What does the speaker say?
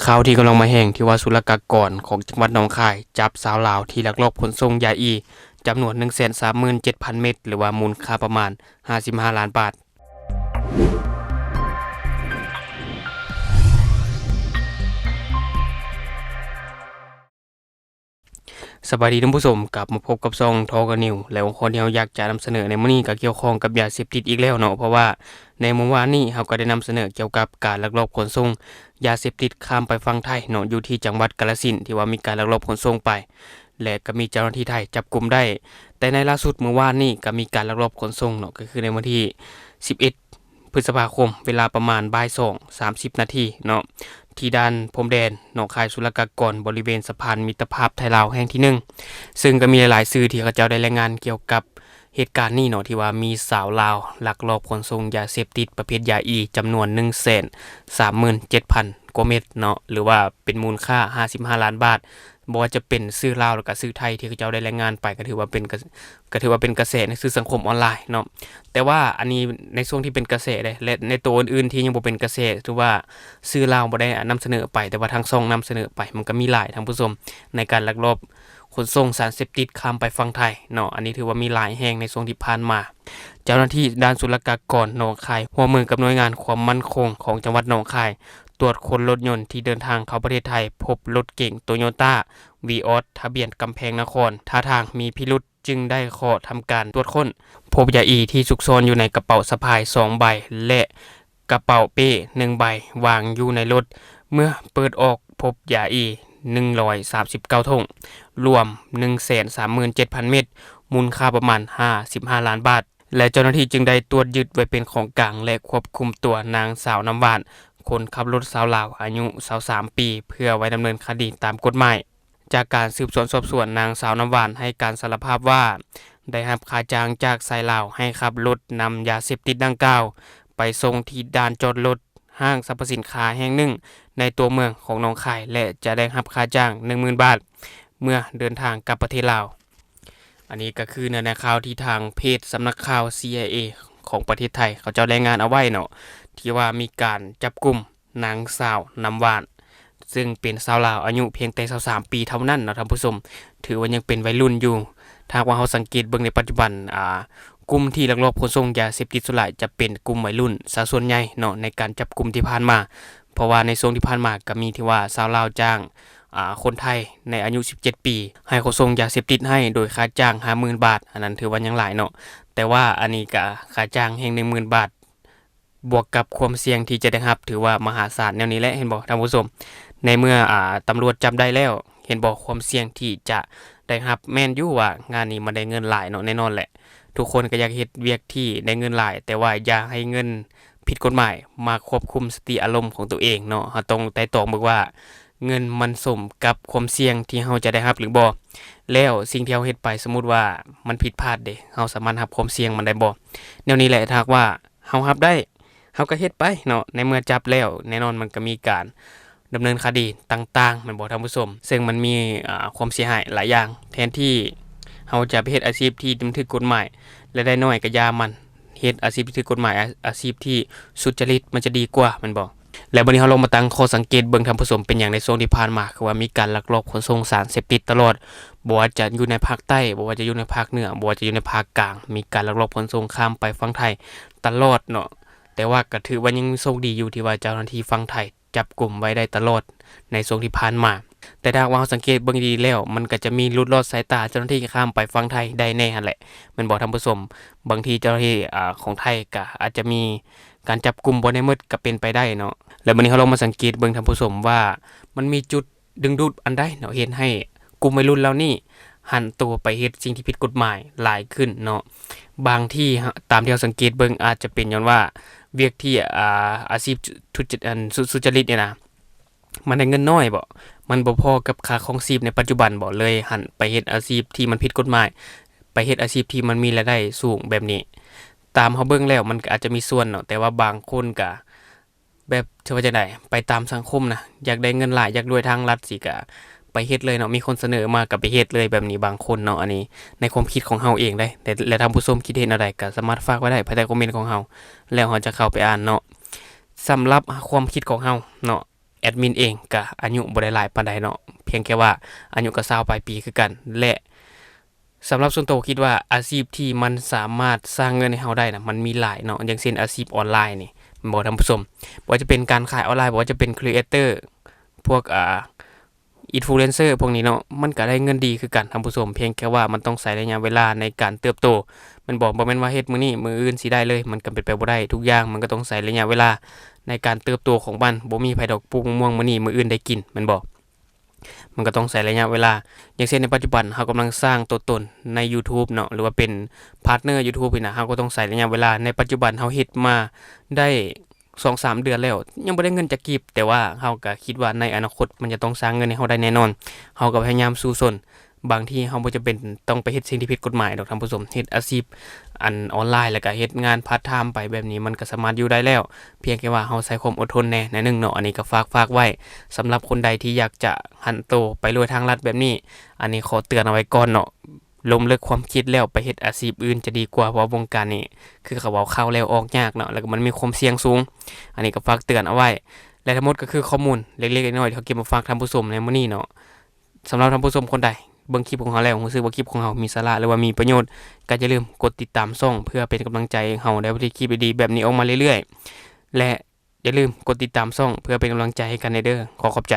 ຂ່າວທີ່ກຳລັງມາແຮງ ທີ່ວ່າສຸລະກາກອນຂອງຈັງຫວັດໜອງຄາຍ ຈັບຊາວລາວທີ່ລັກລອບຂົນສົ່ງຢາອີ ຈຳນວນໜຶ່ງແສນສາມໝື່ນເຈັດພັນເມັດ ຫຼືວ່າມູນຄ່າປະມານຫ້າສິບຫ້າລ້ານບາດ. ສະບາຍດີທ່ານຜູ້ຊົມ, ກັບມາພົບກັບຊ່ອງ Talk a News ແລະ ຫົວຂໍ້ທີ່ເຮົາຢາກຈະນຳສະເໜີໃນມື້ນີ້ກໍກ່ຽວຂ້ອງກັບຢາເສບຕິດອີກແລ້ວເນາະ, ເພາະວ່າໃນມື້ວານນີ້ເຮົາກໍໄດ້ນຳສະເໜີກ່ຽວກັບການລັກລອບຂົນສົ່ງຢາເສບຕິດຂ້າມໄປຝັ່ງໄທເນາະ, ຢູ່ທີ່ຈັງຫວັດກາລະສິນ ທີ່ວ່າມີການລັກລອບຂົນສົ່ງໄປ ແລະ ກໍມີເຈົ້າໜ້າທີ່ໄທຈັບກຸມໄດ້. ແຕ່ໃນລ່າສຸດມື້ວານນີ້ກໍມີການລັກລອບຂົນສົ່ງເນາະ, ກໍຄືໃນວັນທີສິບເອັດ ພຶດສະພາຄົມ ເວລາປະມານບ່າຍສອງສາມສິບນາທີເນາະ ທີ່ດ່ານພົມແດນໜອງຄາຍສຸລະກາກອນ ບໍລິເວນສະພານມິດຕະພາບໄທລາວແຫ່ງທີໜຶ່ງ ເຊິ່ງກໍມີຫຼາຍໆສື່ທີ່ເຂົາເຈົ້າໄດ້ລາຍງານກ່ຽວກັບເຫດການນີ້ເນາະ ທີ່ວ່າມີຊາວລາວລັກລອບຂົນສົ່ງຢາເສບຕິດປະເພດຢາອີ ຈຳນວນໜຶ່ງແສນສາມໝື່ນເຈັດພັນກວ່າເມັດເນາະ ຫຼືວ່າເປັນມູນຄ່າຫ້າສິບຫ້າລ້ານບາດ. ບໍ່ວ່າຈະເປັນສື່ລາວ ແລ້ວກໍສື່ໄທທີ່ເຂົາເຈົ້າໄດ້ລາຍງານໄປ ກໍຖືວ່າເປັນກະ ກໍຖືວ່າເປັນກະແສໃນສື່ສັງຄົມອອນລາຍເນາະ. ແຕ່ວ່າອັນນີ້ໃນຊ່ວງທີ່ເປັນກະແສເດ້ ແລະ ໃນໂຕອື່ນໆທີ່ຍັງບໍ່ເປັນກະແສ ຖືວ່າສື່ລາວບໍ່ໄດ້ນຳສະເໜີໄປ ແຕ່ວ່າທາງຊ່ອງນຳສະເໜີໄປ ມັນກໍມີຫຼາຍທ່ານຜູ້ຊົມ ໃນການລັກລອບຂົນສົ່ງສານເສບຕິດຂ້າມໄປຝັ່ງໄທເນາະ. ອັນນີ້ຖືວ່າມີຫຼາຍແຫ່ງໃນຊ່ວງທີ່ຜ່ານມາ. ເຈົ້າໜ້າທີ່ດ່ານສຸລະກາກອນໜອງຄາຍ ຮ່ວມມືກັບໜ່ວຍງານຄວາມໝັ້ນຄົງຂອງຈັງຫວັດໜອງຄາຍ ຕວດຄົ້ນລົດຍົນທີ່ເດີນທາງເຂົ້າປະເທດໄທ, ພົບລົດເກັງໂຕໂຍຕ້າ ວີອອສ ທະບຽນກຳແພງນະຄອນ ທ່າທາງມີພິລຸດ ຈຶ່ງໄດ້ຂໍທຳການຕວດຄົ້ນ. ພົບຢາອີທີ່ຊຸກຊ່ອນຢູ່ໃນກະເປົາສະພາຍສອງໃບ ແລະ ກະເປົາເປ້ໜຶ່ງໃບ ວາງຢູ່ໃນລົດ. ເມື່ອເປີດອອກພົບຢາອີໜຶ່ງຮ້ອຍສາມສິບເກົ້າຖົງ ລວມໜຶ່ງແສນສາມໝື່ນເຈັດພັນເມັດ ມູນຄ່າປະມານຫ້າສິບຫ້າລ້ານບາດ ແລະ ເຈົ້າໜ້າທີ່ຈຶ່ງໄດ້ຕວດຍຶດໄວ້ເປັນຂອງກາງ ແລະ ຄວບຄຸມຕົວນາງສາວ ນ້ຳຫວານ ຄົນຂັບລົດຊາວລາວ ອາຍຸຊາວສາມປີ ເພື່ອໄວ້ດຳເນີນຄະດີຕາມກົດໝາຍ. ຈາກການສືບສວນສອບສວນ, ນາງສາວ ນ້ຳຫວານ ໃຫ້ການສາລະພາບວ່າ ໄດ້ຮັບຄ່າຈ້າງຈາກຊາຍລາວໃຫ້ຂັບລົດນຳຢາເສບຕິດດັ່ງກ່າວໄປສົ່ງທີ່ລານຈອດລົດຫ້າງສັບພະສິນຄ້າແຫ່ງໜຶ່ງໃນຕົວເມືອງຂອງໜອງຄາຍ ແລະ ຈະໄດ້ຮັບຄ່າຈ້າງໜຶ່ງໝື່ນບາດ ເມື່ອເດີນທາງກັບປະເທດລາວ. ອັນນີ້ກໍຄືເນື້ອໃນຂ່າວທີ່ທາງເພຈສຳນັກຂ່າວ ຊີໄອເອ ຂອງປະເທດໄທ ເຂົາເຈົ້າລາຍງານເອົາໄວ້ເນາະ ທີ່ວ່າມີການຈັບກຸມ ນາງສາວ ນ້ຳຫວານ ເຊິ່ງເປັນຊາວລາວອາຍຸພຽງແຕ່ຊາວສາມປີເທົ່ານັ້ນເນາະທ່ານຜູ້ຊົມ, ຖືວ່າຍັງເປັນໄວລຸ້ນຢູ່. ຖ້າຫາກວ່າເຮົາສັງເກດເບິ່ງໃນປັດຈຸບັນ, ອ່າ, ກຸ່ມທີ່ລັກລອບຂົນສົ່ງຢາເສບຕິດສ່ວນຫຼາຍຈະເປັນກຸ່ມໄວລຸ້ນຊະສ່ວນໃຫຍ່ເນາະ ໃນການຈັບກຸມທີ່ຜ່ານມາ, ເພາະວ່າໃນຊ່ວງທີ່ຜ່ານມາກໍມີທີ່ວ່າຊາວລາວຈ້າງ, ອ່າ, ຄົນໄທໃນອາຍຸສິບເຈັດປີ ໃຫ້ຂົນສົ່ງຢາເສບຕິດໃຫ້ ໂດຍຄ່າຈ້າງຫ້າໝື່ນບາດ, ອັນນັ້ນຖືວ່າຍັງຫຼາຍເນາະ, ແຕ່ວ່າອັນນີ້ກໍຄ່າຈ້າງແຮ່ງໜຶ່ງໝື່ນບາດ ບວກກັບຄວາມສ່ຽງທີ່ຈະໄດ້ຮັບ ຖືວ່າມະຫາສານແນວນີ້ແຫຼະ ເຫັນບໍ່ທ່ານຜູ້ຊົມ? ໃນເມື່ອ, ອ່າ, ຕຳຫຼວດຈັບໄດ້ແລ້ວ ເຫັນບໍ່ ຄວາມສ່ຽງທີ່ຈະໄດ້ຮັບ? ແມ່ນຢູ່ວ່າງານນີ້ມັນໄດ້ເງິນຫຼາຍເນາະ, ແນ່ນອນແຫຼະ ທຸກຄົນກໍຢາກເຮັດວຽກທີ່ໄດ້ເງິນຫຼາຍ, ແຕ່ວ່າຢ່າໃຫ້ເງິນຜິດກົດໝາຍມາຄວບຄຸມສະຕິອາລົມຂອງຕົວເອງເນາະ. ເຮົາຕ້ອງໄຕ່ຕອງເບິ່ງວ່າເງິນມັນສົມກັບຄວາມສ່ຽງທີ່ເຮົາຈະໄດ້ຮັບຫຼືບໍ່? ແລ້ວສິ່ງທີ່ເຮົາເຮັດໄປ ສົມມຸດວ່າມັນຜິດພາດເດ, ເຮົາສາມາດຮັບຄວາມສ່ຽງມັນໄດ້ບໍ່? ແນວນີ້ແຫຼະ ຖ້າຫາກວ່າ ເຮົາຮັບໄດ້ ເຮົາກໍເຮັດໄປເນາະ, ໃນເມື່ອຈັບແລ້ວ ແນ່ນອນມັນກໍມີການດຳເນີນຄະດີຕ່າງໆ ແມ່ນບໍ່ທ່ານຜູ້ຊົມ? ເຊິ່ງມັນມີ, ອ່າ, ຄວາມເສຍຫາຍຫຼາຍຢ່າງ, ແທນທີ່ເຮົາຈະໄປເຮັດອາຊີບທີ່ມັນຖືກກົດໝາຍ ລາຍໄດ້ໜ້ອຍກໍຢ່າມັນ, ເຮັດອາຊີບທີ່ຖືກກົດໝາຍ, ອາ, ອາຊີບທີ່ສຸດຈະລິດ ມັນຈະດີກວ່າ ແມ່ນບໍ່? ແລະ ບັດນີ້ເຮົາລອງມາຕັ້ງຂໍ້ສັງເກດເບິ່ງທ່ານຜູ້ຊົມ, ເປັນຫຍັງໃນຊ່ວງທີ່ຜ່ານມາ ຄືວ່າມີການລັກລອບຂົນສົ່ງສານເສບຕິດຕະຫຼອດ? ບໍ່ວ່າຈະຢູ່ໃນພາກໃຕ້, ບໍ່ວ່າຈະຢູ່ໃນພາກເໜືອ, ບໍ່ວ່າຈະຢູ່ໃນພາກກາງ, ມີການລັກລອບຂົນສົ່ງຂ້າມໄປຝັ່ງໄທຕະຫຼອດເນາະ. ແຕ່ວ່າກໍຖືວ່າຍັງໂຊກດີຢູ່ ທີ່ວ່າເຈົ້າໜ້າທີ່ຝັ່ງໄທຈັບກຸມໄວ້ໄດ້ຕະຫຼອດໃນຊ່ວງທີ່ຜ່ານມາ. ແຕ່ຖ້າຫາກວ່າເຮົາສັງເກດເບິ່ງດີໆແລ້ວ ມັນກໍຈະມີຫຼຸດລອດສາຍຕາເຈົ້າໜ້າທີ່ຂ້າມໄປຝັ່ງໄທໄດ້ແດ່ຫັ້ນແຫຼະ ແມ່ນບໍ່ທ່ານຜູ້ຊົມ? ບາງທີເຈົ້າໜ້າທີ່, ອ່າ, ຂອງໄທກໍອາດຈະມີ ການຈັບກຸມບໍ່ໄດ້ໝົດກໍເປັນໄປໄດ້ເນາະ. ແລ້ວບັດນີ້ເຮົາລອງມາສັງເກດເບິ່ງທ່ານຜູ້ຊົມວ່າ ມັນມີຈຸດດຶງດູດອັນໃດເນາະ ເຮັດໃຫ້ກຸ່ມໄວລຸ້ນເຫຼົ່ານີ້ຫັນຕົວໄປເຮັດສິ່ງທີ່ຜິດກົດໝາຍຫຼາຍຂຶ້ນເນາະ? ບາງທີ ຕາມທີ່ເຮົາສັງເກດເບິ່ງ ອາດຈະເປັນຍ້ອນວ່າວຽກທີ່, ອາ, ອາຊີບທຸຈະ, ອັນ, ສຸ, ສຸຈະລິດນີ້ນະ ມັນໄດ້ເງິນໜ້ອຍບໍ? ມັນບໍ່ພໍກັບຄ່າຄອງຊີບໃນປັດຈຸບັນບໍ? ເລີຍຫັນໄປເຮັດອາຊີບທີ່ມັນຜິດກົດໝາຍ, ໄປເຮັດອາຊີບທີ່ມັນມີລາຍໄດ້ສູງແບບນີ້. ຕາມເຮົາເບິ່ງແລ້ວມັນກໍອາດຈະມີສ່ວນເນາະ, ແຕ່ວ່າບາງຄົນກໍແບບ ຈະວ່າຈັ່ງໃດ ໄປຕາມສັງຄົມນະ, ຢາກໄດ້ເງິນຫຼາຍ ຢາກລວຍທາງລັດຊີ້ ກໍໄປເຮັດເລີຍເນາະ, ມີຄົນສະເໜີມາກໍໄປເຮັດເລີຍແບບນີ້ບາງຄົນເນາະ. ອັນນີ້ໃນຄວາມຄິດຂອງເຮົາເອງເດ້, ແລະ ແລະ ທ່ານຜູ້ຊົມຄິດເຫັນແນວໃດ ກໍສາມາດຝາກໄວ້ໄດ້ພາຍໃຕ້ຄອມເມັນຂອງເຮົາ ແລ້ວເຮົາຈະເຂົ້າໄປອ່ານເນາະ. ສຳລັບຄວາມຄິດຂອງເຮົາເນາະ, ອດມິນເອງກະອາຍຸບໍ່ໄດ້ຫຼາຍປານໃດເນາະ ພຽງແຕ່ວ່າອາຍຸກະຊາວປາຍປີຄືກັນ ແລະ ສຳລັບສ່ວນໂຕຄິດວ່າອາຊີບທີ່ມັນສາມາດສ້າງເງິນໃຫ້ເຮົາໄດ້ນະ ມັນມີຫຼາຍເນາະ ຢ່າງເຊັ່ນອາຊີບອອນລາຍນີ້ ແມ່ນບໍ່ທ່ານຜູ້ຊົມ? ບໍ່ວ່າຈະເປັນການຂາຍອອນລາຍ ບໍ່ວ່າຈະເປັນ creator ພວກ ອ່າ influencer ພວກນີ້ເນາະ ມັນກະໄດ້ເງິນດີຄືກັນທ່ານຜູ້ຊົມ ພຽງແຕ່ວ່າມັນຕ້ອງໃຊ້ໄລຍະເວລາໃນການເຕີບໂຕ ແມ່ນບໍ່? ບໍ່ແມ່ນວ່າເຮັດມື້ນີ້ມື້ອື່ນຊິໄດ້ເລີຍ ມັນກະເປັນໄປບໍ່ໄດ້ ທຸກຢ່າງມັນກະຕ້ອງໃຊ້ໄລຍະເວລາໃນການເຕີບໂຕຂອງມັນ ບໍ່ມີໃຜດອກປູກມະມ່ວງມື້ນີ້ມື້ອື່ນໄດ້ກິນ ແມ່ນບໍ່? ມັນກະຕ້ອງໃຊ້ໄລຍະເວລາ ຢ່າງເຊັ່ນໃນປັດຈຸບັນເຮົາກຳລັງສ້າງຕົວຕົນໃນ YouTube ເນາະ ຫຼືວ່າເປັນ partner YouTube ນີ້ນະ ເຮົາກະຕ້ອງໃຊ້ໄລຍະເວລາ ໃນປັດຈຸບັນເຮົາເຮັດມາໄດ້ສອງສາມເດືອນແລ້ວ ຍັງບໍ່ໄດ້ເງິນຈັກກີບ ແຕ່ວ່າເຮົາກະຄິດວ່າໃນອະນາຄົດມັນຈະຕ້ອງສ້າງເງິນໃຫ້ເຮົາໄດ້ແນ່ນອນ ເຮົາກະພະຍາຍາມສູ້ຊົນ ບາງທີເຮົາບໍ່ຈຳເປັນຕ້ອງໄປເຮັດສິ່ງທີ່ຜິດກົດໝາຍດອກທ່ານຜູ້ຊົມ ເຮັດອາຊີບອັນອອນລາຍ ແລ້ວກະເຮັດງານ part time ໄປແບບນີ້ ມັນກະສາມາດຢູ່ໄດ້ແລ້ວ ພຽງແຕ່ວ່າເຮົາໃຊ້ຄວາມອົດທົນແດ່ໜ້ອຍໜຶ່ງເນາະ ອັນນີ້ກະຝາກຝາກໄວ້ ສຳລັບຄົນໃດທີ່ຢາກຈະຫັນໂຕໄປລວຍທາງລັດແບບນີ້ ອັນນີ້ຂໍເຕືອນເອົາໄວ້ກ່ອນເນາະ ລົ້ມເລີກຄວາມຄິດແລ້ວໄປເຮັດອາຊີບອື່ນຈະດີກວ່າ ເພາະວ່າວົງການນີ້ຄືເຂົາເວົ້າເຂົ້າແລ້ວອອກຍາກເນາະ ແລ້ວກະມັນມີຄວາມສ່ຽງສູງ ອັນນີ້ກະຝາກເຕືອນເອົາໄວ້ ແລະ ທັງໝົດກະຄືຂໍ້ມູນເລັກໆນ້ອຍໆທີ່ເຮົາເກັບມາຝາກທ່ານຜູ້ຊົມໃນມື້ນີ້ເນາະ ສຳລັບທ່ານຜູ້ຊົມຄົນໃດເບິ່ງຄລິບຂອງເຮົາແລ້ວ ຮູ້ສຶກວ່າຄລິບຂອງເຮົາມີສາລະ ຫຼືວ່າມີປະໂຫຍດ ກະຢ່າລືມກົດຕິດຕາມຊ່ອງ ເພື່ອເປັນກຳລັງໃຈໃຫ້ເຮົາໄດ້ຜະລິດຄລິບດີໆແບບນີ້ອອກມາເລື້ອຍໆ ແລະ ຢ່າລືມກົດຕິດຕາມຊ່ອງ ເພື່ອເປັນກຳລັງໃຈໃຫ້ກັນແດ່ເດີ. ຂໍຂອບໃຈ.